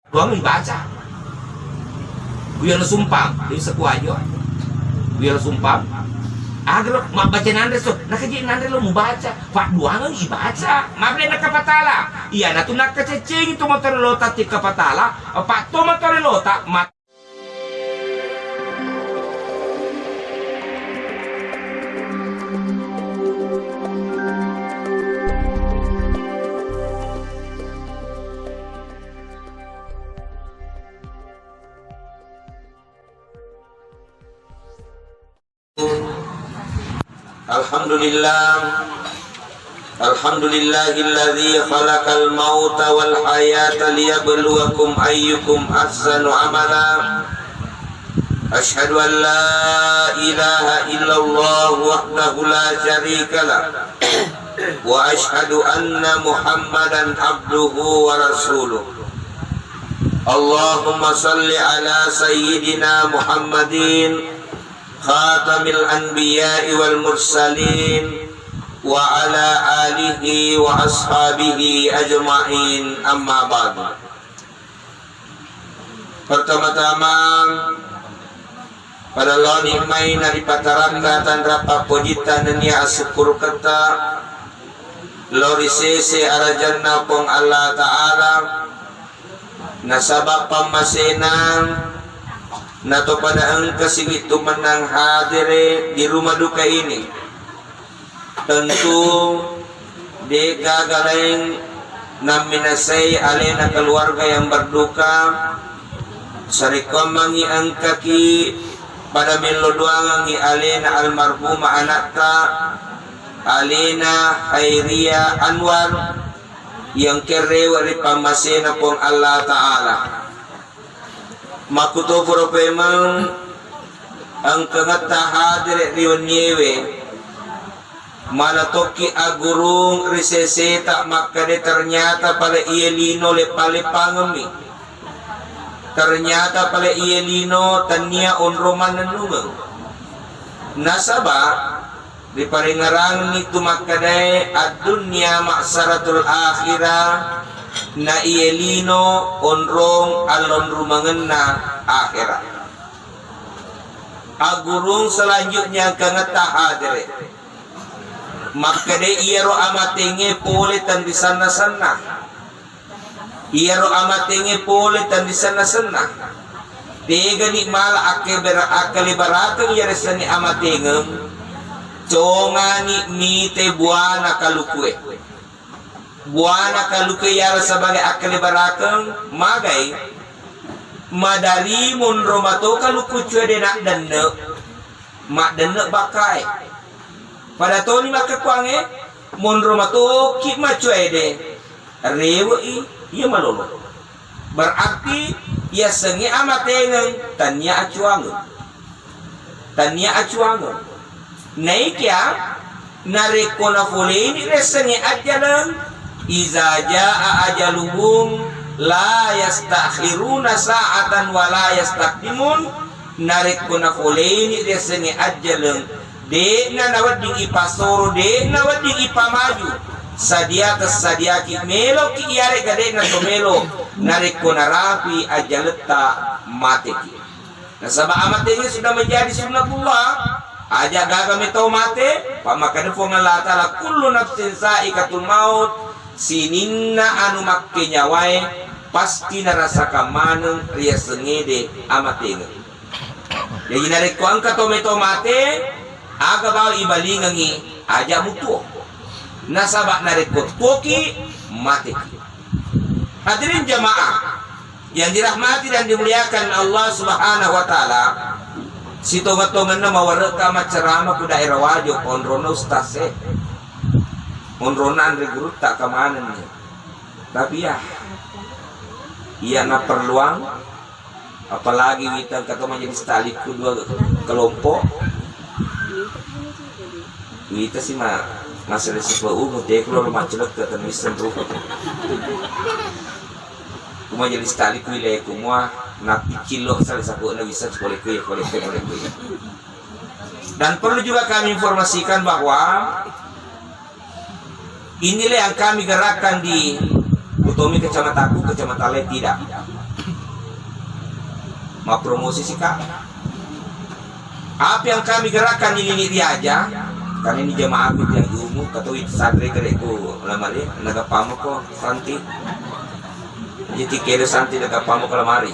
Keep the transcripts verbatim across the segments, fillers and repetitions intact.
Duang ibaca. Kuyana sumpang, bisa kuajo. Kuyana sumpang. Agro mabbaca nanre so, nakaji nanre lo mubaca. Pak duang ibaca. Mabre nakapatala. Iya natu nakaceceng to motore lota ti kapatala. Pak to motore lota mat الحمد لله. الحمد لله الذي خلق الموت والحياة ليبلوكم أيكم أحسن عملا. أشهد أن لا إله إلا الله وحده لا شريك له، وأشهد أن محمدا عبده ورسوله. اللهم صل على سيدنا محمد خاتم الأنبياء والمرسلين وعلى آله وأصحابه أجمعين، أما بعد. Pertama-tama, pada lao nikmai naripatarakka tanra pappojitta nennia asukkuruketta lao ri sese arajanna Puang Allah Ta'ala, nasaba pammasena nato pada engka siwittu mennang hadere di rumah duka ini. Tentu de gaga laing namminasai alena keluarga yang berduka, sarekkuammengngi engkaki pada mello doangengngi alena almarhumah anatta, alena Khairia Anwar, yang kerewe ri pammasena Puang Allah Ta'ala. Makkutopuro pemeng engkangetta hadere ri wenniewe, mana tokki aggurung ri seseta makkeda ternyata pale iye lino leppa-leppangemmi. Ternyata pale iye lino tennia onrong mannennungeng. Nasaba riparengerangenni tu makkedae, "Ad-dunya ma'saratul akhirah," na iye lino onrong allonrumangenna akhera. Aggurung selanjutnya engkangetta hadere. Makkeda iyaro amatengnge pole tenrisenna-senna. Iyaro amatengnge pole tenrisenna-senna. Tegani mala akkebera-, akkalebarakeng iyaressengnge amatengeng, congani mite buana kalukue. Buana kalukue iyaro sebagai akkalebarakeng, magai madari monro mato kaluku cue de naddenne, maddenne bakkae. Pada toni makkekkuangnge, monro matoki macuae de, rewe'i iya malolo. Berarti yasengnge amatengeng, tania acuangeng. Tania acuangeng. Naikia narekko nafoleini riasengnge ajjaleng, iza jaa ajaluhum la yastakhiruna sa'atan wa la yastaqdimun, narekko nafoleini riasengnge ajjaleng, de'na nawedding ipassoro, de'na wedding ipamaju. Sadia tessadiaki, meloki iyarega de'na to melo, narekko narapi ajjaletta mateki. Nasaba amatenge sudah menjadi sunnatullah. Aja gaga metau mate, pammakkada Puang Allah Ta'ala, "Kullu nafsin sa'iqatul maut," sininna anu makkenyawae pasti narasakang maneng riasengngede amatenge. Jaji narekko engka tomatoa mate, aga bawang ibalingengngi, aja mutuo. Nasaba narekko tuoki, mateki. Hadirin jamaah yang dirahmati dan dimuliakan Allah Subhanahu wa Ta'ala, sitonga-tongenna mawareka maccarama ku daerah Wajo, onrona ustaz e, onrona anre gurutta kamanenni. Tapi ya, iya naperluang, apalagi wita engka to majelis taklim ku dua kelompok. Wita si ma-, masere sipa umu te kulo maccelek ke tenwisen rupa. Ku majelis taklim ku wilayah kumua, napiccillo sale sapu na bisa kolekku ya, kolekku, kolekku ya. Dan perlu juga kami informasikan bahwa inilah yang kami gerakkan di Kutomi kecamataku, kecamatan lain tidak. Mappromosi sika. Apa yang kami gerakan di Lili Riaja, karena ini jamaahku yang ilmu, katoi sanre kerekku lamari, nagappamoko santi. Jadi kelo santi nagappamoko lamari.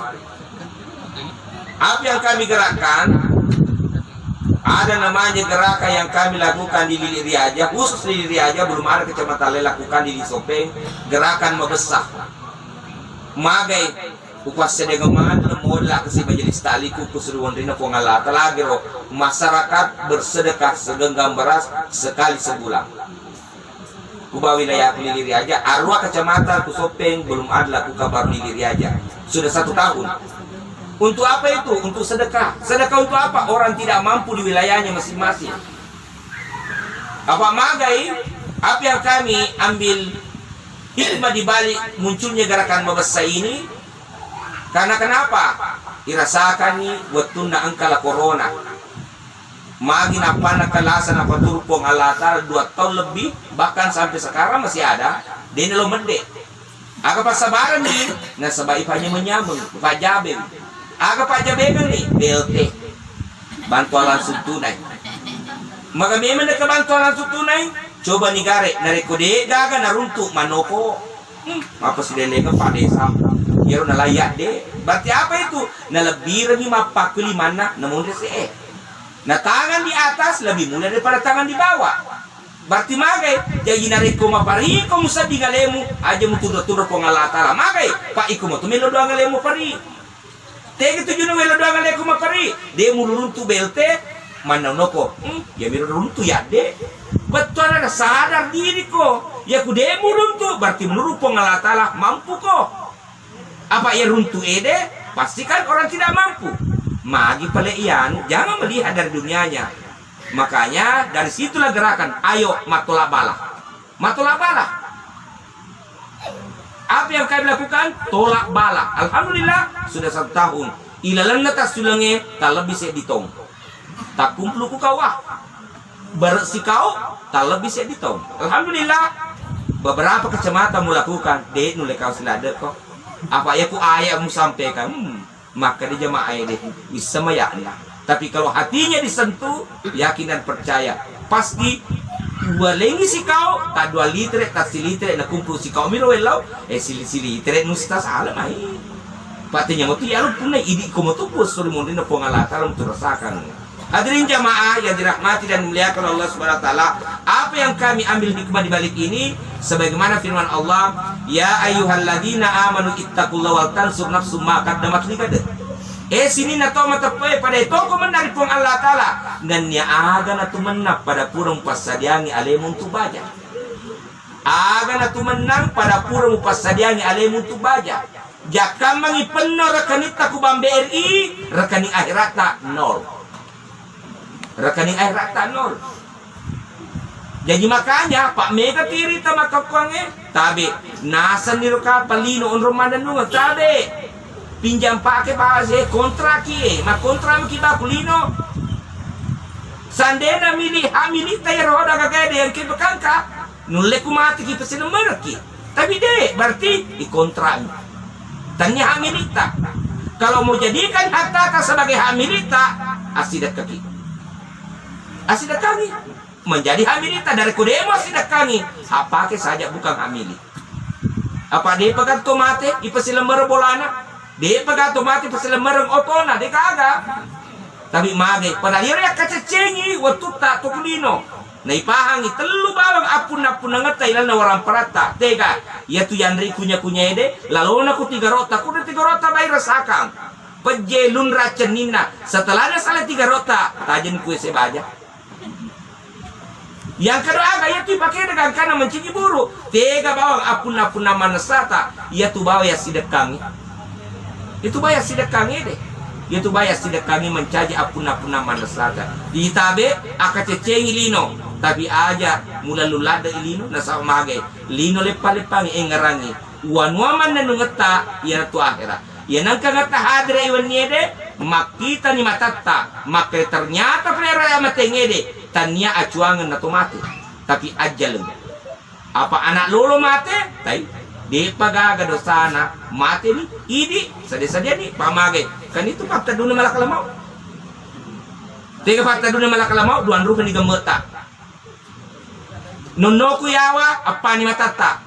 Apa yang kami gerakkan, ada namanya gerakan yang kami lakukan di Lili Riaja, khusus Lili Riaja, belum ada kecamatan lain lakukan di Lisopeng, gerakan mabessa. Magai, upassedengeng maneng mola kasi majelis taklim ku, ku seru wonrina Puang Allah Taala, lagi ro masyarakat bersedekah segenggam beras sekali sebulan. Kuba wilayah Lili Riaja, arua kecamatan ku Sopeng belum ada lakukan baru Lili Riaja. Sudah satu tahun. Untuk apa itu? Untuk sedekah. Sedekah untuk apa? Orang tidak mampu di wilayahnya masing-masing. Apa magai, apa yang kami ambil hikmah di balik munculnya gerakan mabessa ini? Karena kenapa? Irasakanni wettunna engka la corona. Magi nappanna kalasa napaturung Puang Allah Taala dua tahun lebih, bahkan sampai sekarang masih ada, dena lo medde. Aga passabarenni, nasaba ipanyameng-nyameng, ipajjabeng. Aga pajjabengenni, B L T. Bantuan langsung tunai. Maka memang dekke bantuan langsung tunai, coba ni gare, narekko de gaga naruntuk manoko. Hmm, apa sidelengeng Pak Desa? Iyaro nalai yadde. Berarti apa itu? Nalebbirengngi mappakkulimanna namonri se'e. Nah, tangan di atas lebih mulia daripada tangan di bawah. Berarti magai, jaji narekko mapariko musedding alemu, aja mutunro-tunro Puang Allah Taala. Magai, Pak, iko matu melo doang alemu pari. Tegi tujunna welo doang alemu mapari, de muluruntu B L T, mannaunoko. Hmm, ya miro runtu yadde. Bettuanna sadar diri ko. Ya ku de muluruntu, berarti menurut Puang Allah Taala mampu ko. Apa ya runtu ede, pastikan orang tidak mampu. Magi pale ianu, jangan melihat dari dunianya. Makanya dari situlah gerakan, ayo matolak bala. Matolak bala. Apa yang kami lakukan? Tolak bala. Alhamdulillah, sudah satu tahun. Ilalenna tassulengnge talebbi seddi tong. Takkumpulu ku kawah. Barek sikau talebbi seddi tong. Alhamdulillah, beberapa kecamatan melakukan. Dek nulle kau siladek kok. Apa ya ku ayat musampaikan. Hmm. Maka di jamaah ini bisa mayakna. Tapi kalau hatinya disentuh, yakin dan percaya, pasti dua lengi sikau, tak dua litre, tak silitre, na kumpul sikau miro wellau, eh, sili-, silitre nusta salah mai. Patinya mau tu ya lu punna idi komo tu bos suri mondina Puang Allah Taala untuk rasakan. Hadirin jamaah yang dirahmati dan dimuliakan Allah Subhanahu wa Taala, apa yang kami ambil hikmah di balik ini, sebagaimana firman Allah, "Ya ayyuhalladzina amanu ittaqullaha wal tansur nafsum ma qaddamat ligad." Eh, sininna to mateppe, pada toko mennang ri Puang Allah Taala, nennia aga natu mennang pada pura mupassadiangi alemu untuk baja. Aga natu mennang pada pura mupassadiangi alemu untuk baja. Jakkammangi penno rekenitta ku bank B R I, rekening akhiratta nol. Rekening akhiratta nol. Jaji makanya, Pak, mega tirita makkokkoangnge, tabe. Nasenni ro kapang lino onrong mannennungeng, tabe. Pinjam pake base kontraki, eh, makkontrak maki baku lino. Sandena mili, hak milikta iyaro hoda gagae de yang kipekangka. Nulle ku mati ki pesilemmereki. Tapi de, berarti dikontrami. Tania hak milikta. Kalau mau jadikan hartata sebagai hak milikta, asidekaki. Asidekaki. Menjadi hak milikta dari kudemo asidekaki. Apa ke saja bukan hak milik. Apa de pegang to mate, ipesilemmer bolana. De pegang to mate, pesilemmer otona, de kaga. Tapi mage, pada liro yakkaceccengi wettutta to kulino. Naipahangi tellu bawang appunna-appunnangetta ilalenna waramparatta. Tega, iyatu yanre kunya-kunya ede, lalona ku tigarotta, kuda tigarotta bai rasakang. Pejje lunra cenninna, setelahna sala tigarotta, tajeng kue sebaja. Yang kedua aga, iyatu ipake de gangkana mencuci buruk. Tega bawang appunna-appunna manessata, iyatu bawang yassidekkangi. Itu bawang yassidekkangi de. Iyatu bawang yassidekkangi mencaji appunna-appunna manessata. Itabe, akaceccengi lino, tapi aja mula luladde lino, nasaba mage. Lino leppa-leppangi, engngerangi. Wanua mannennungetta, iyanatu akhera. Iya nengka ngetta hadere wenni ede, makkitani matatta, makkeda ternyata pale raya mateng ede, tania acuangeng nato mate, tapi ajjaleng. Apa anak lolo mate? Tai. De'pa gaga dosana, mateni, idi, sadia-sadiani, pamage. Kan itu pattedunna malakal maut. Tega pattedunna malakal maut, duanrupani gemme'ta. Nonnoku yawa, appani matatta.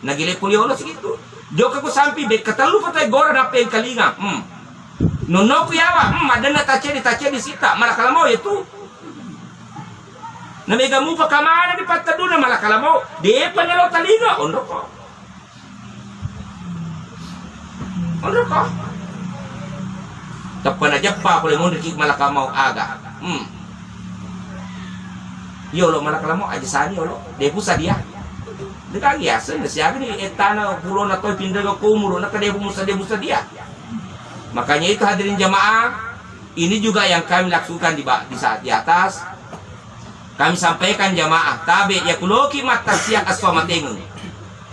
Nagile poli olo sigitu. Jokka ku sampi, bekka tellu patai gora nappa engkalinga. Hmm. Nonnoku yawa, hmm, maddenna tacedi, tacedi sita, malakal maut itu. Na mega mupa kamana di pattedunna malakal maut, de'pa nelo talinga, onroko. Onroko. Teppa najeppa pole monriki malakal maut aga. Hmm. Yolo malakal maut aja sani yolo. De'pu sadia. Dekang yaseng siaga ni ettana pulona toi pindaga kumuro naka de'pu musadia musadia. Makanya itu hadirin jamaah, ini juga yang kami lakukan di ba-, di saat di atas. Kami sampaikan jamaah, tabe ya kuloki mattasia esso matengeng.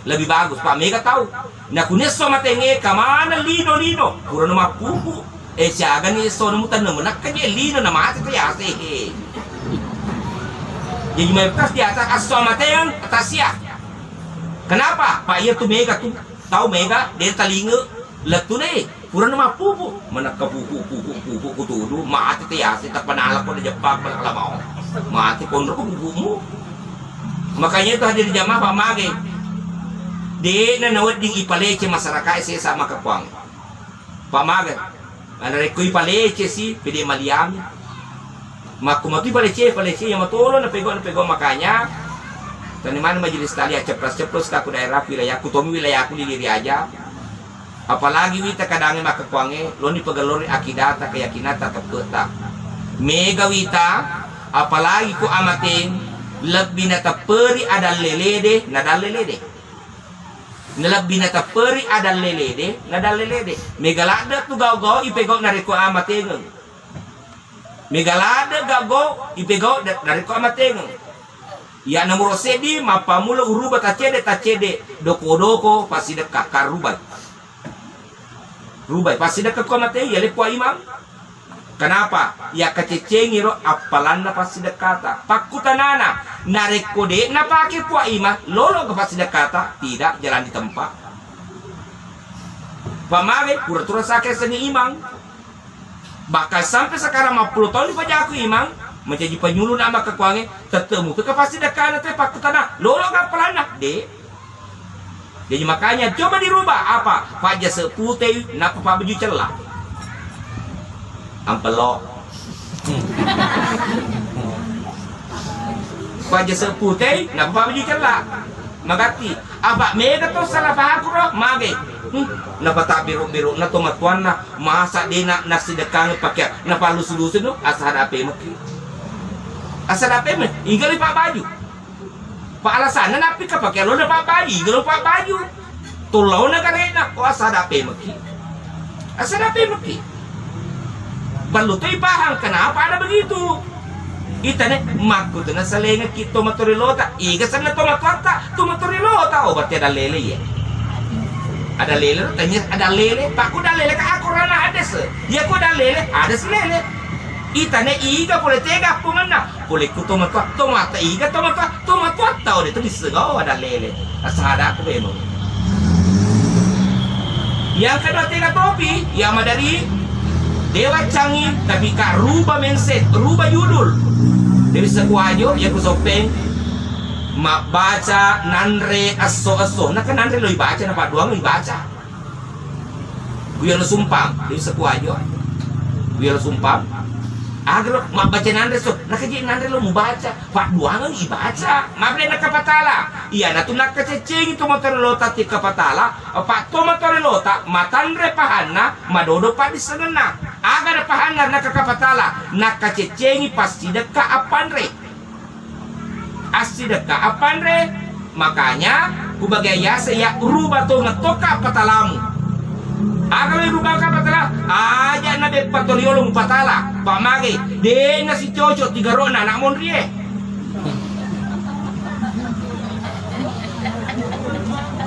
Lebih bagus, Pak, mega tahu. Nah, kunesso matenge kamana lino-lino, purana mappupu. Eh, siagani esso namu tanna menakka je lino na mate to yase. Jadi mayoritas di atas esso matengeng tasia. Kenapa? Pak, iya tu mega tu. Tau mega, de talinge, lettu ne. Purana mappupu, menakka pupu, pupu, pupu, kutudu, mate te yase, tappa nala ko jeppa, malakal maut. Mate konro ko pupumu. Makanya itu hadir jamaah, Pak, mage. De na nawedding ipalece masyarakat sesa maka kuang. Pak, mage. Ana rekko ipalece si, pede maliami. Makku matu ipalece, palece ya matolo na pego, na pego makanya. Tani mana majelis tali ceplos-ceplos ka ku daerah wilayahku, tomi wilayahku lili aja. Apalagi wita kadangnge makkekkuangnge, loni pegellori akidata, keyakinata, teppe'ta. Mega wita, apalagi ku amateng, lebbi natepperi adallelede, nadallelede. Nalebbi natepperi adallelede, nadallelede. Mega ladde tu gau-gau ipegau narekko amatengeng. Mega ladde gau-gau ipegau da-, narekko amatengeng. Ya nomoro seddi, mappammula uruba tacede-tacede, doko-doko, passidekka, karubai. Rubai, passidekka ko mate, iya le Puang Imang. Kenapa? Ya kaceccengi ro appalanna passidekkata. Pakkutanana, narekko de napake Puang Imang, lolo ke passidekkata? Tidak, jalan di tempat. Pamage, pura-tura sake sengi imang. Bahkan sampai sekarang mappulo taung dipajaku imang, mencaji penyuluh nama kekuange, tetemu ke pasti dekana te pakkutana, lolo ga pelanna? De. Jadi makanya coba dirubah apa? Pajase putei, napa pabaju cella. Ampelo. Pajase putei, napa pabaju cella. Magatti. Apa mega to salah pahaku ro, mage. Hmm, napatabbiro-biro na to matuanna, masa dena nassidekkangi pakeang, napallusu-lusu no, asada pemeki. Asada peme, iga le pa baju. Pa alasanna nappi ka pakeang lo na pa baju, iga lo pa baju. Tollo na garena, oh asada pemeki. Asada pemeki. Ballo toi pahang kenapa ada begitu. Itane, makkutuna salengekki tomatorelota, iga senna tomatoatta, tomatorelota, oh berarti ada lele ya. Ada lele, tanya ada lele, pakku ada lele ka akorana ada se. Ya ku ada lele, ada se lele. Itane iga pole tega appungenna, pole ku tomatoa, tomata iga tomatoa, tomatoatta, oh itu disegau ada lele. Asada aku memang. Yang kedua tega topi, ya madari dewa cangi, tapi ka rubah mindset, rubah judul. Dewi sekuajo, ya ku soppeng, mabbaca nanre esso-esso, naka nanre lo ibaca, na padduang lo ibaca. Guyolo sumpang, dewi sekuajo. Guyolo sumpang. Agro, mabbaca nanre so, naka je nanre lo mubaca. Padduangeng ibaca, mabele nakkapatala. Iyanatu nakkaceccengi tomatorelota tikkapatala, apa tomatorelota matanre pahanna, madodo paddisengenna. Aga na pahanna nakkakapatala, nakkaceccengi passidekka appanre. Assidekka appanre, makanya kubagai yase ya ruba to mettoka patalamu. Aga lo rubaka patala, aja na beppa toriolo mupatala, pamage, de na sicoco tigarona anak monrie.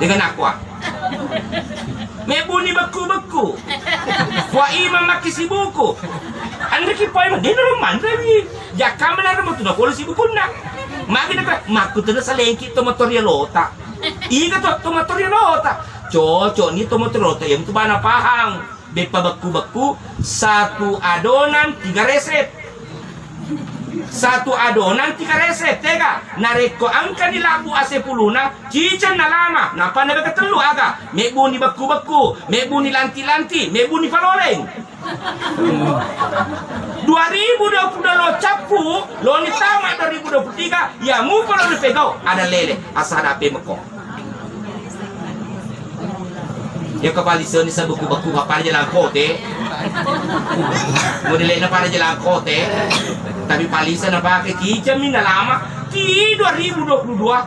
Dengan aqua. Mebuni bekku-bekku. Wa imang maki sibuku. Anriki poi ma dena ro manre wi. Jakka menara mo tuna polo sibukunna. Magi naka makkutuna salengki to motor ya lota. Iga to, to matoriolota? Cocok ni to matoriolota, yang tu bana pahang. Beppa bekku-bekku, satu adonan tiga resep. Satu adonan tiga resep, tega? Narekko engka ni labu asepuluna, ciceng nalama, nappa nabeka tellu aga, mebbuni bekku-bekku, mebbuni lanti-lanti, mebbuni paloleng. Dua ribu dua puluh dua lo cappu, lo ni tama dua ribu dua puluh tiga, ya mupa lo ni pegau, ada lele, asada pemeko. Ya kepaliseni sabuku-buku apa aja langkote. Modelena pada aja langkote. Tapi palisa na pakai ciceng mi nalama ti dua ribu dua puluh dua.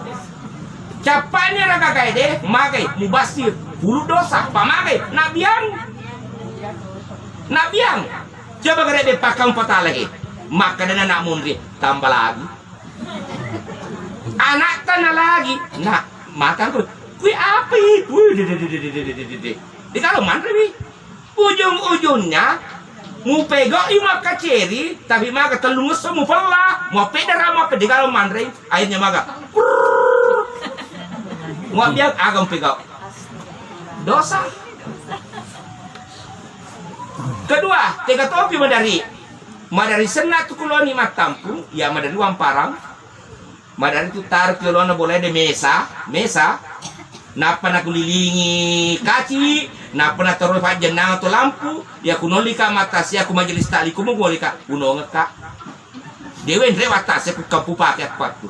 Cappani ragagae de, magai mubasir, pulu dosa, pamagai nabiang. Nabiang. Coba gare de pakang patalahe. Maka dana nak munri tambah lagi. Anakta na lagi, nak matang tu. Kui apa itu? Wih, de, de, de, de, de, de, de, de, de. Di kalau manre wi. Ujung-ujungnya mupegoi makkaceri, tapi maga tellung esso mupella, muappedara, muappedde kalau manre, akhirnya maga. Prrrr. Muabbiang aga mupegau. Dosa. Kedua, tega topi madari. Madari senna tu kuloni mattampung, ya madari wamparang. Madari tu taruh ki olona bolae de mesa, mesa. Nappa nakulilingi kaci, nappa nataroi fajjennang to lampu, ya kunolli ka mattasi aku majelis taklim, ku mogoli ka, unongeng ka. Dewe nre wattasi aku kampu pake aku pattu.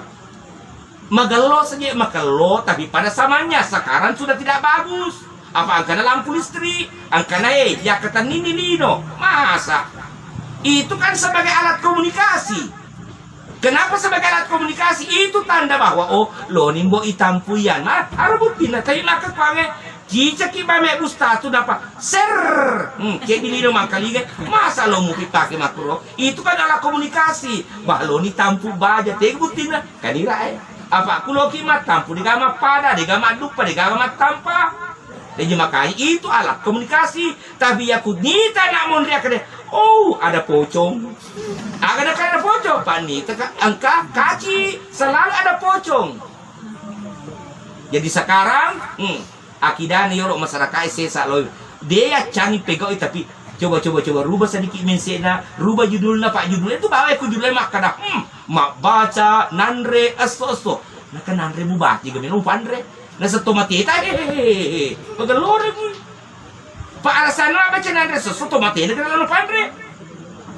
Magello saja, magello, tapi pada zamannya sekarang sudah tidak bagus. Apa angkana lampu listrik, angkana eh, ya ketanini lino. Masa? Itu kan sebagai alat komunikasi. Kenapa sebagai alat komunikasi? Itu tanda bahwa, oh, loni mbo itampuian. Nah, aro buktina, tapi maka kuange, cicaki bame bustatu dapat. Ser. Hmm, ke di lino mangkalinga. Masa lo mupi pake makro? Itu kan alat komunikasi. Bah, loni tampu baja. Tega buktina? Kanira eh. Apa kuloki mattampu, dega mappada, dega maddupa, dega mattampa. Jadi makanya itu alat komunikasi. Tapi ya kunita nak monri akade, oh, ada pocong. Aga nak ada pocong? Panita ka, engka kaci, selalu ada pocong. Jadi sekarang, hmm, akidani yolo masyarakat sesa lo. Dia cangi pegau, tapi coba, coba, coba rubah sedikit mensena, rubah judulna, Pak, judulnya itu bawa aku judulnya makkada, hmm, mabbaca, nanre, esso, esso. Naka nanre mubaca, gak minum panre. Nasetto mateta, hehehe. Pagelloreng. Pa alasanna baca nanre sesso to matena kena lo panre.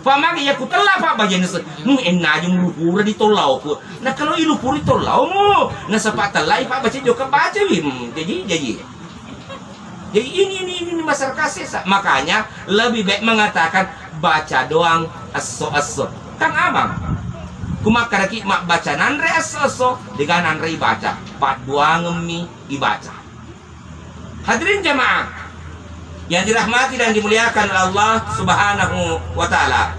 Pa magi ya kutella pa baca nase. Nu enna aja mulupura di tollao ku. Nah kalau ilupuri tollao mu. Nasapa tellai pa baca joka baca wi. Hmm, jadi, jadi. Jadi ini, ini, ini masyarakat sesa. Makanya lebih baik mengatakan baca doang esso-esso. Kang Amang. Kumakkaraki mabbaca nanre esso-esso, dega nanre ibaca. Padduangemmi ibaca. Hadirin jamaah yang dirahmati dan dimuliakan oleh Allah Subhanahu wa Ta'ala.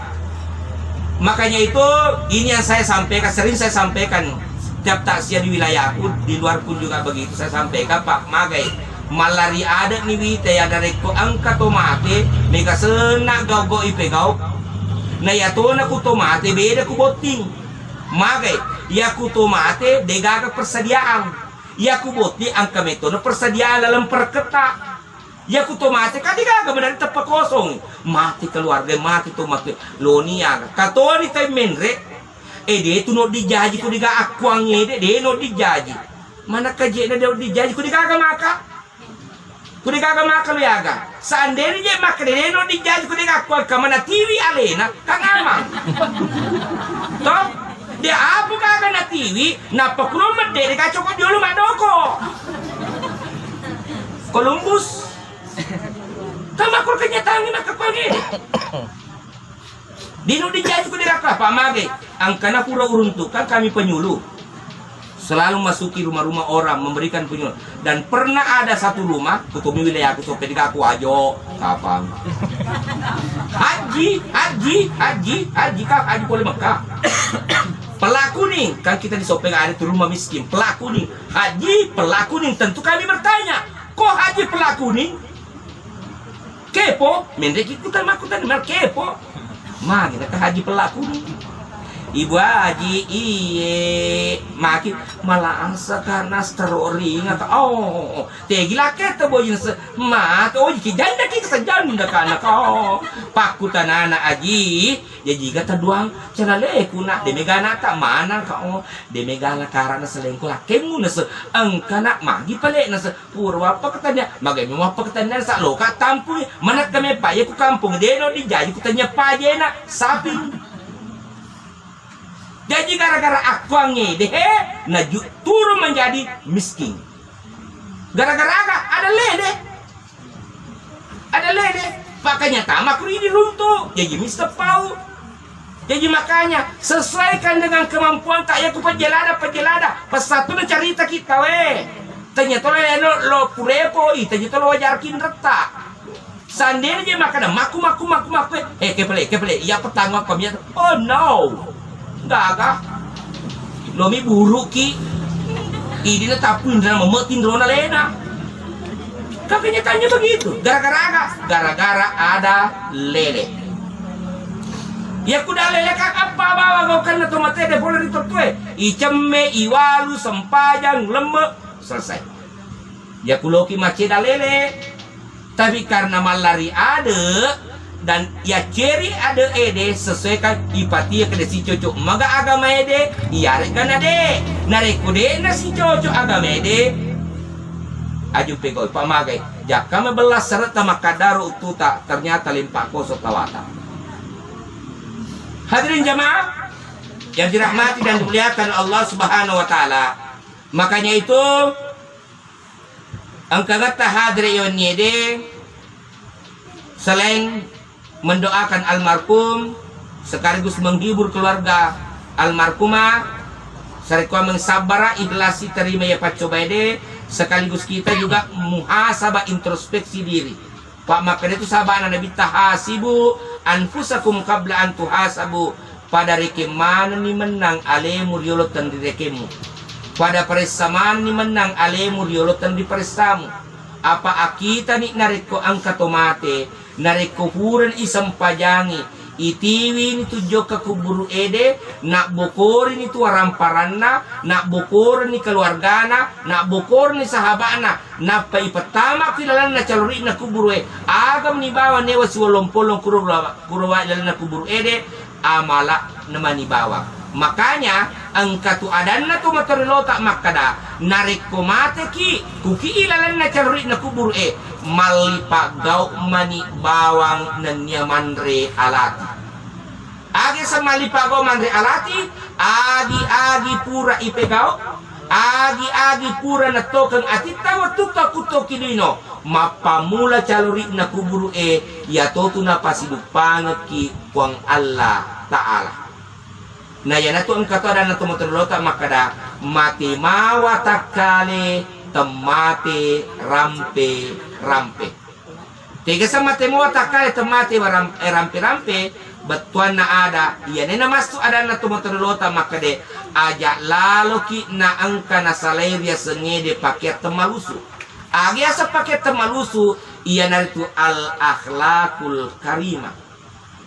Makanya itu, ini yang saya sampaikan, sering saya sampaikan tiap takziah di wilayahku, di luar pun juga begitu, saya sampaikan, Pak, magai, mallari adat ni wita ya, narekko engka to mate, mega senna gau-gau ipegau. Na yatona ku to mate, beda ku botting. Magai, ya ku to mate, degaga persediaan. Iya ku botting engka metona persediaan laleng perekketta. Iya ku to mate, kan degaga madari teppa kosong. Mate keluarga, mate to mate. Loni aga. Katoni tai menre. Eh, de tu no dijaji ku dega akkuang ede, de no dijaji. Mana kaje na de no dijaji ku degaga maka. Ku degaga maka lo yaga. Seandainya je maka de no dijaji ku dega akkuang kamana tiwi alena. Kang Amang. Toh? Dia apa kagak natiwi, nappa kulo medde de kacoko jolo madoko. Columbus. Tama kur kenyataan ini maka pagi. Dino dijaji ku diraka, Pak Mage. Angkana pura uruntukan kami penyuluh. Selalu masuki rumah-rumah orang, memberikan penyuluh. Dan pernah ada satu rumah, kutomi wilayahku, sope degaku Ajo, kapang. Haji, Haji, Haji, Haji, kap, Haji pole Mekah. Pelakuning, kan kita di Sopeng ada tuh rumah miskin. Pelakuning, Haji, Pelakuning, tentu kami bertanya, kok Haji Pelakuning? Kepo, menreki kuta makuta mal kepo. Magi naka Haji Pelakuning. Ibu Aji, iye, maki mala angsa karena stroke ringa ka. Oh, tegi lakke te boji nase, ma to oji ki janda ki kesa janda kana ka. Oh, pakkutanana Aji, jaji ga taduang calaleku na, de megana ta mana ka. Oh, de megana karena selengku lakkemu nase, engkana magi pale nase, pura wappa ketanya, magai mi wappa ketanya sa loka tampui, manakka me paye ku kampung deno di jaji ku tanya pajena, sapi. Jaji gara-gara akkuangngede, he, naju-, turun menjadi miskin. Gara-gara aga? Ada lede. Ada lede. Makanya tama kuri di runtu. Jaji mister pau. Jaji makanya sesuaikan dengan kemampuan tak ya ku pejelada, pejelada. Pesatu na carita kita we. Tanya tolo eno lo purepo i, tanya tolo wajar kinretta. Sandiri je makkeda, "Makku, makku, makku, makku." Eh, kepele, kepele. Iya petang apa miat? Oh, no. Gaga. Lomi buruki. Idina tapu indra memetin rona lena. Kan kenyataannya begitu. Gara-gara apa? Gara-gara ada lele. Ya kuda lele kan apa bawa gau kan to mate de boleh ditotue. Icemme, iwalu, sempajang, lemme, selesai. Ya kuloki maceda lele. Tapi karena mallari ade dan yacceri ade ede sesuaikan ipatie kede sicocok maga agama ede, iyare'ga na de. Narekko de'na sicocok agama ede, aju pegau pamagai. Jakka mebellas seretta makkadaro uttuta, ternyata lempak kosong tawata. Hadirin jamaah yang dirahmati dan dimuliakan Allah Subhanahu wa Ta'ala. Makanya itu, engka gatta hadere yonniede, selain mendoakan almarhum sekaligus menghibur keluarga almarhumah, sarekkoameng sabbara, ikhlasi, terima ya paccobaede, sekaligus kita juga muhasabah, introspeksi diri. Pak makkeda tu sahabana Nabitta, "Hasibu anfusakum qabla an tuhasabu." Pada rekeng manenni mennang alemu riolo tenrirekemmu. Pada paressa manenni mennang alemu riolo tenriparessamu. Apa akitani narekko engka to mate, narekko purani isempajangi, itiwini tu jokka kuburu ede, nabbokorini tu waramparanna, nabbokorini keluargana, nabbokorini sahabana, nappa ipettama ki lalenna calori'na kuburu e, agam ni bawang newa siwolong-polong kuro, kuro wa lalenna kuburu ede, amala nemani bawang. Makanya, engka tu adanna tu matorelota makkada, narekko mateki, kuki i lalenna calori'na kuburu e, malli paggau mani bawang nennia manre alati. Age semali pago manre alati, agi-agi pura ipegau, agi-agi pura netokeng atitta wettukka kuttoki lino, mappammula calori'na kuburu e, yatotu napasiduppangekki Puang Allah Ta'ala. Na iyanatu engka to adanna to matorelota makkada, mate mawa takkale, temmate rampe-rampe. Tegasa mate mua takkale temmate waram-, eh, rampe-rampe, bettuanna ada, iyane namassu adanna tu matorelota makkede, aja laloki na engka nasalai riasengngede pakeang temmalusu. Agi asa pakeang temmalusu, iyanaritu al-akhlakul karimah.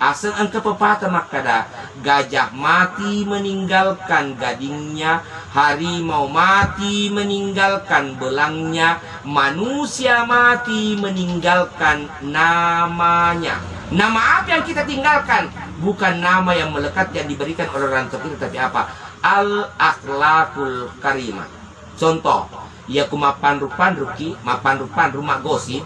Aseng engka pepatah makkada, gajah mati meninggalkan gadingnya, harimau mati meninggalkan belangnya, manusia mati meninggalkan namanya. Nama apa yang kita tinggalkan? Bukan nama yang melekat yang diberikan oleh orang tua kita, tapi apa? Al-akhlakul karimah. Contoh, iya ku mappanru-panruki, mappanru-panru, maggosip,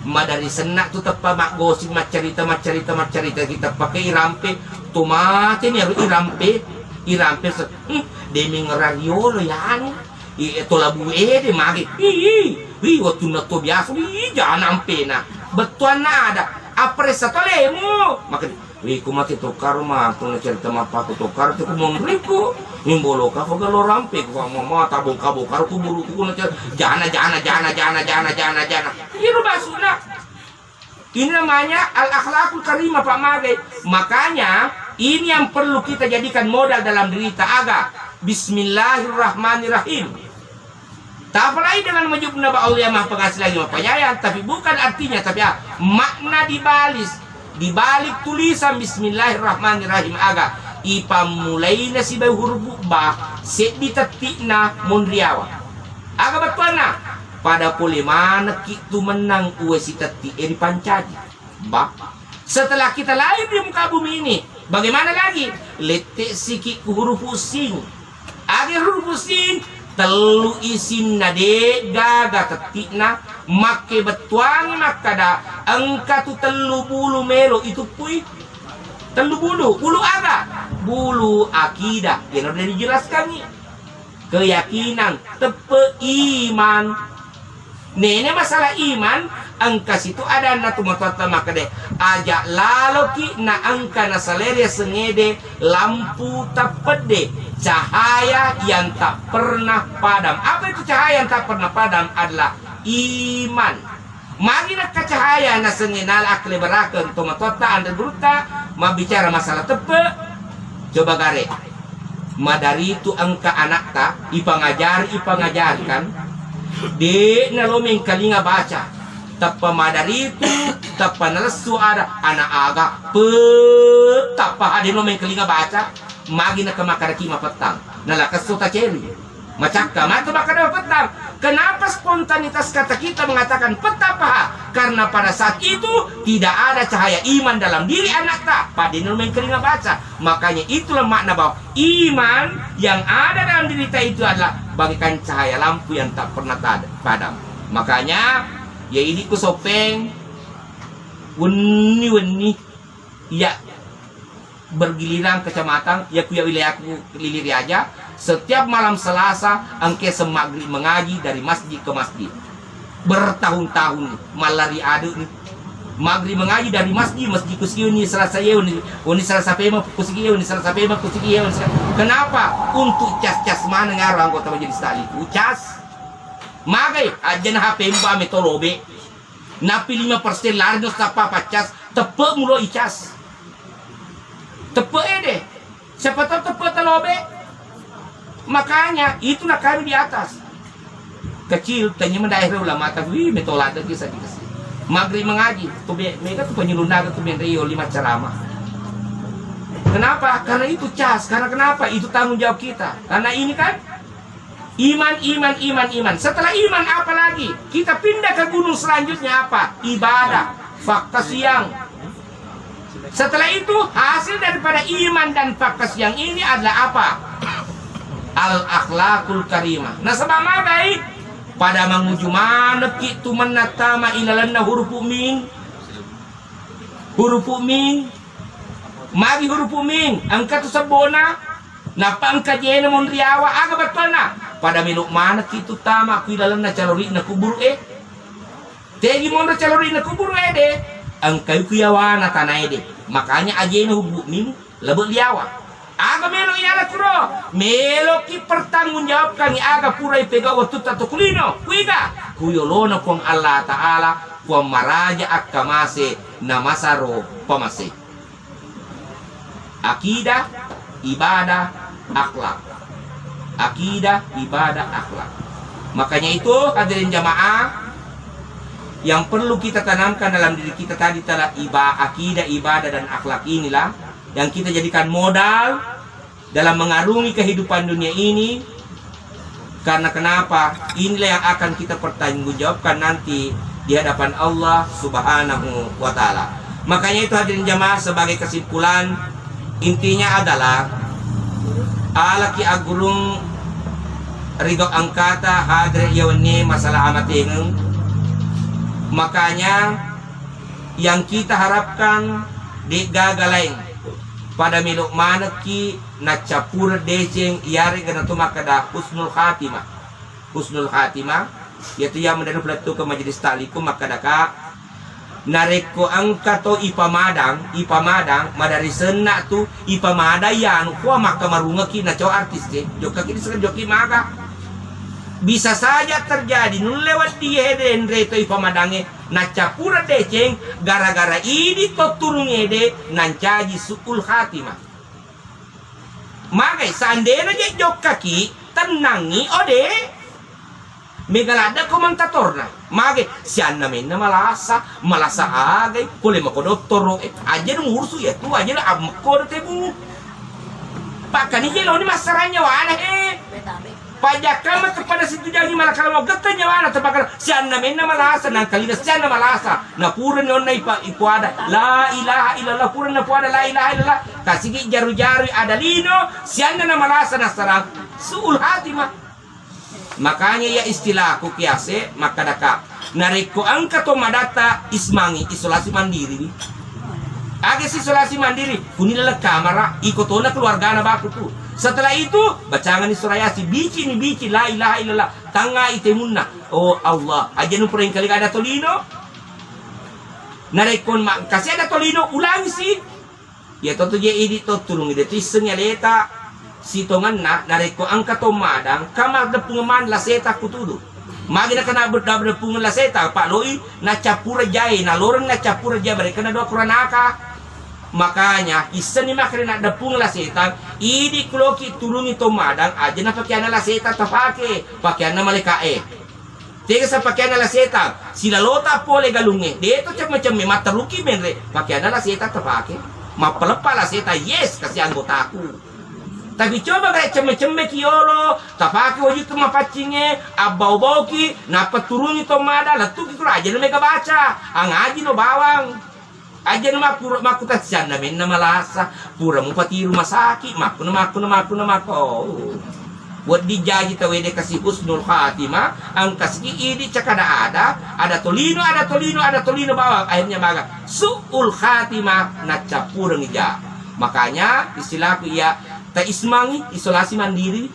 madari senna tu teppa maggosip, maccarita, maccarita, maccarita, ki teppa ke irampe, to mate ni aro irampe, irampe se-, hmm, demeng rariolo ya anu, i, to labu ede mage, ih, ih, ih, wettunna to biasa, ih, jana ampena, bettuanna ada, appressa to lemu, maka Wi, ku mate tokkaro matu na cerita mappaku tokkaro tu ku monriku. Mimbolo ka foga lo rampe ku mama tabong kabo karo ku buru ku na cerita jana, jana, jana, jana, jana, jana, jana. Iro basuna. Ini namanya al-akhlakul karimah, Pak Mage. Makanya, ini yang perlu kita jadikan modal dalam diri kita. Aga, Bismillahirrahmanirrahim. Tapalai dengan menyebut nama Allah yang Maha Pengasih lagi Maha Penyayang, tapi bukan artinya, tapi ah, makna dibalik, dibalik tulisan Bismillahirrahmanirrahim aga, Ipammulaina sibawa hurufu ba, seddi tetti'na monriawa. Aga bettuanna? Pada pole manekki tu mennang uwe sitetti e ripancaji. Ba. Setelah kita lahir di muka bumi ini, bagaimana lagi? Lette siki ku hurufu sin. Aga hurufu sin? Tellu isinna de gaga tetti'na, makke bettuangi makkada engka tu tellu bulu melo ituppui. Tellu bulu, bulu aga? Bulu akidah. Yang udah dijelaskan nih. Keyakinan, teppe, iman. Nene masalah iman, engka situ adanna tu matoatta makkeda, aja laloki na engka nasalere sengede lampu tappedde, cahaya yang tak pernah padam. Apa itu cahaya yang tak pernah padam? Adalah iman. Magi nakka cahaya nasengnge nala akkaleberakeng tomatoatta anre gurutta mabbicara masalah teppe? Coba gare. Madaritu engka anakta, ipangajari, ipangajari kan. De nalo mengkalinga baca. Tappa madaritu, tappa nalessu ada anak aga. Pe, tappa ade lo mengkalinga baca. Magi nakka makkaraki mapettang. Nala kesso taceri. Macakka, matu makkeda pettang. Kenapa spontanitas kata kita mengatakan pettang paha? Karena pada saat itu tidak ada cahaya iman dalam diri anakta. Pada nalo mengkalinga baca. Makanya itulah makna bahwa iman yang ada dalam diri kita itu adalah bagaikan cahaya lampu yang tak pernah tad-, padam. Makanya, ya ini ku sopeng, wenni-wenni, ya bergiliran kecamatan, ya ku ya wilayahku Lili Riaja, setiap malam Selasa engke sem maghrib mengaji dari masjid ke masjid. Bertahun-tahun mallari adu ni. Maghrib mengaji dari masjid, masjid kusiki ni Selasa ye, ni, ni Selasa pema kusiki ye, ni Selasa pema kusiki ye, ni Selasa. Kenapa? Untuk cas-cas mana ngaro anggota majelis taklim. Ucas. Magai, aja na H P mba metolobe. Napi lima persen lari no sappa paccas, teppe mulo icas. Teppe ede. Siapa tahu teppe telobe. Makanya itu nakami di atas. Kecil, tanya mendaerah ulama tapi wih, metola ada kisah dikasih. Maghrib mengaji, tu be, mereka tu penyuluh naga tu benrio lima ceramah. Kenapa? Karena itu cas. Karena kenapa? Itu tanggung jawab kita. Karena ini kan Iman, iman, iman, iman. Setelah iman apa lagi? Kita pindah ke gunung selanjutnya apa? Ibadah. Fakkasiang. Setelah itu hasil daripada iman dan fakkasiang ini adalah apa? Al akhlakul karimah. Nasaba magai pada manguju manekki tu mennattama ilalenna hurufu mim. Hurufu mim. Magi hurufu mim. Engka tu sebbona. Nappa engka jena monriawa, aga bettuanna? Pada melo manekki tu tama ku ilalenna calori'na kuburu e. Tegi monro calori'na kuburu ede, engkai ku yawana tana ede. Makanya ajena hurufu mim lebe liawa. Aga melo iala kuro? Meloki pertanggungjawabkan aga pura ipegau wettu tatokulino. Kuiga? Kuyolona Puang Allah Ta'ala, Puang maraja akkamase namasaro pamase. Akidah, ibadah, akhlak. Akidah, ibadah, akhlak. Makanya itu, hadirin jamaah, yang perlu kita tanamkan dalam diri kita tadi adalah iba-, akidah, ibadah, dan akhlak inilah yang kita jadikan modal dalam mengarungi kehidupan dunia ini. Karena kenapa? Inilah yang akan kita pertanggungjawabkan nanti di hadapan Allah Subhanahu wa Ta'ala. Makanya itu, hadirin jamaah, sebagai kesimpulan, intinya adalah alaki aggurung rido engkata hadre iya wenni masalah amatengeng. Makanya yang kita harapkan de gaga lain pada melo manekki naccappureng deceng, iyarega natu makkeda husnul khatimah. Husnul khatimah, yaitu yang mendapat lettu ke majelis taklim makkedaka, narekko engka to ipamadang, ipamadang, madari senna tu ipamadang ya anu kua makkamarungeki na cowok artis ke, jokkaki disengaja jokki maga. Bisa saja terjadi nulle wedding ede enre to ipamadange, naccappureng deceng, gara-gara idi to turung ede nancaji su'ul khatimah. Magai, seandainya je jokkaki, tennangi, ode. Mega ladde komentatorna. Magai, sianna menna malasa, malasa agai, pole mako dottoro, eh, aja nu ngurusu ya tu, aja na ammekko tebu. Pakkanije loni massarang nyawana, he. Pajakka maka pada situjangi malakala mau getta nyawana, tapakala sianna menna malasa, nangkalina sianna malasa. Napurani onna ipa-, ipuada, "La ilaha illallah," purani napuada, "La ilaha illallah." Kasigi jaru-jaru ada lino, sianna na malasa nassarang. Su'ul khatimah. Makanya iya istilahku kiase makkadaka, narekko engka to madatta ismangi, isolasi mandiri wi. Aga si isolasi mandiri, kuni laleng kamara, iko tona keluargana baku tu. Setelah itu, bacangani surah Yasin, bici ni bici, la ilaha illallah, tangnga itemunna. Oh Allah, aja nu pura engkali ada tolino. Narekko ma-, kasi ada tolino, ulangi si. Iya to tu je idi to tulungi de tu issengi aleta sitongenna, narekko engka to madang, ka maddeppungeng maneng la seta kutudu. Magi na kena bedda deppungeng la seta, pa loi na cappura jae, na loreng na cappura jae, mereka na doa kuranaka. Makanya, issenni makkeda na deppungeng la seta, idi kuloki tulungi to madang, aja na pakeanna la seta tapake, pakeanna maleka e. Tega sa pakeanna la setang, silalota pole galungnge, de to cemme-cemme, matteruki menre, pakeanna la setang tapake. Mappaleppa la setang, yes, kasi anggotaku. Tapi coba ga cemme-cemme ki yolo, tapake wajuttu mapaccingnge, abbau-bauki, nappa turungi to mada, lettuki kuro aja na mega baca, angaji no bawang. Aja na makkuro-, makkutasianna menna malasa, pura mupatiru masaki, makkuna, makkuna, makkuna, makko. Oh. Wedding jaji tawede kasi husnul khatimah, engka siki idi cakada ada, ada tolino, ada tolino, ada tolino bawang. Akhirnya maga su'ul khatimah, naccappurengi ja. Makanya istilahku iya, ta ismangi, isolasi mandiri.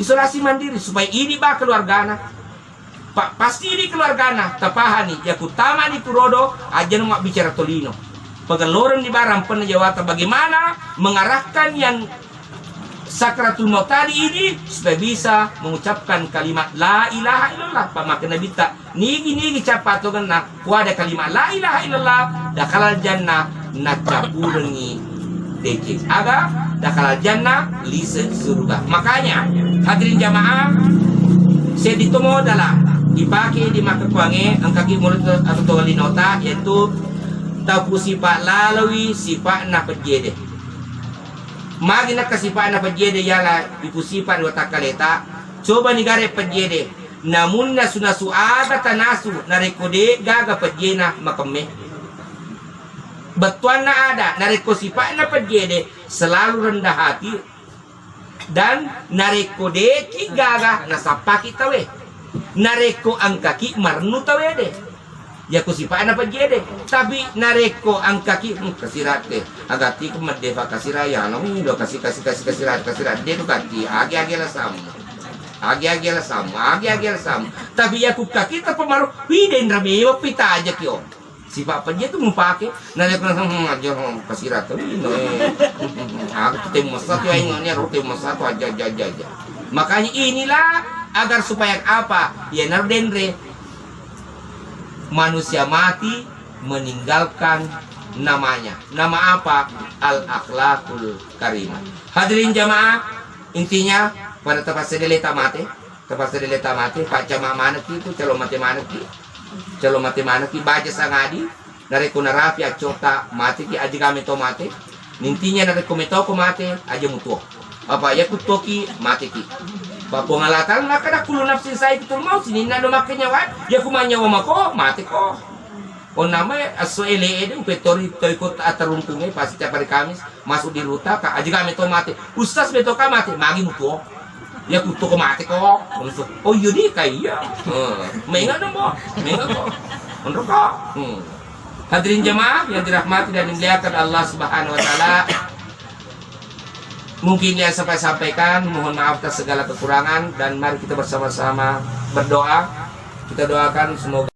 Isolasi mandiri supaya idi ba keluargana. Pa-, pasti di keluargana tapahani, yaku tamani turodo, ajana mabbicara tolino. Pegelloreng di barang pernah jawata bagaimana mengarahkan yang sakratul maut tadi ini supaya bisa mengucapkan kalimat la ilaha illallah. Pamakena bitta, nigi-nigi cappa tongenna, kuada kalimat la ilaha illallah, dakhalal jannah, naccappurengngi deceng. Aga? Dakhalal jannah, lise suruga. Makanya, hadirin jamaah, seddi to modala ipake di makkekkuangnge, engkaki murid atau to linota, yaitu tapusipa lalowi sipa'na pejjede. Magi nakka sipa'na pejjede yala ipusipa ri watakkaleta, coba nigare pejjede. Namunna sunasu aga tanasu narekko de gaga pejjena makemme. Bettuanna ada, narekko sipa'na pejjede selalu rendah hati, dan narekko deki gaga nasappaki tawe. Narekko engkaki marennu tawede. Yako sipa'na pejjede. Tapi narekko engkaki, hmm, kasiratte. Agatti ku meddefa kasira ya, no, do kasi, kasi, kasi, kasira, kasira. De tu katti, age-age lasammu. Age-age lasammu, age-age lasammu. Tapi yako kaki tapamaru, wi denra mewa pitajaki o. Sipa' pejje tu mupake, narekko, hmm, aja, hmm, kasirata, wih, no, eh. Aku tu temmessa tu, aing, nia ro temmessa tu, aja, aja, aja, aja. Makanya inilah agar supaya apa? Ya, naro denre. Manusia mati meninggalkan namanya. Nama apa? Al-akhlakul karimah. Hadirin jamaah, intinya pada terpaksa dele tamate. Terpaksa dele tamate, paccama manekki tu, calo mate manekki. Calo mate manekki, baja sangadi, narekko narapi accota, mateki, aja game to mate. Nintinya narekko metoko mate, aja mutuo. Apa, ya kutoki, mateki. Ba Puang Allah Ta'ala makkada, "Kullu nafsin za'iqatul maut," sininna do makkenyawa, ya kumanyawa mako, mateko. Onnamai esso ele ede, upettori toiko atarungkunge, pasti tiap hari Kamis. Masuk di ruta, ka, aja kami to mate. Ustaz beto ka mate, magi mutuo. Ya kuto ko mate ko. Langsung, "Oh iya di ka iya." Hmm. Menga dong, Bo. Menga ko. Menurut ko. Hmm. Hadirin jemaah yang dirahmati dan dimuliakan Allah Subhanahu wa Ta'ala, mungkin yang saya sampaikan, mohon maaf atas segala kekurangan, dan mari kita bersama-sama berdoa. Kita doakan semoga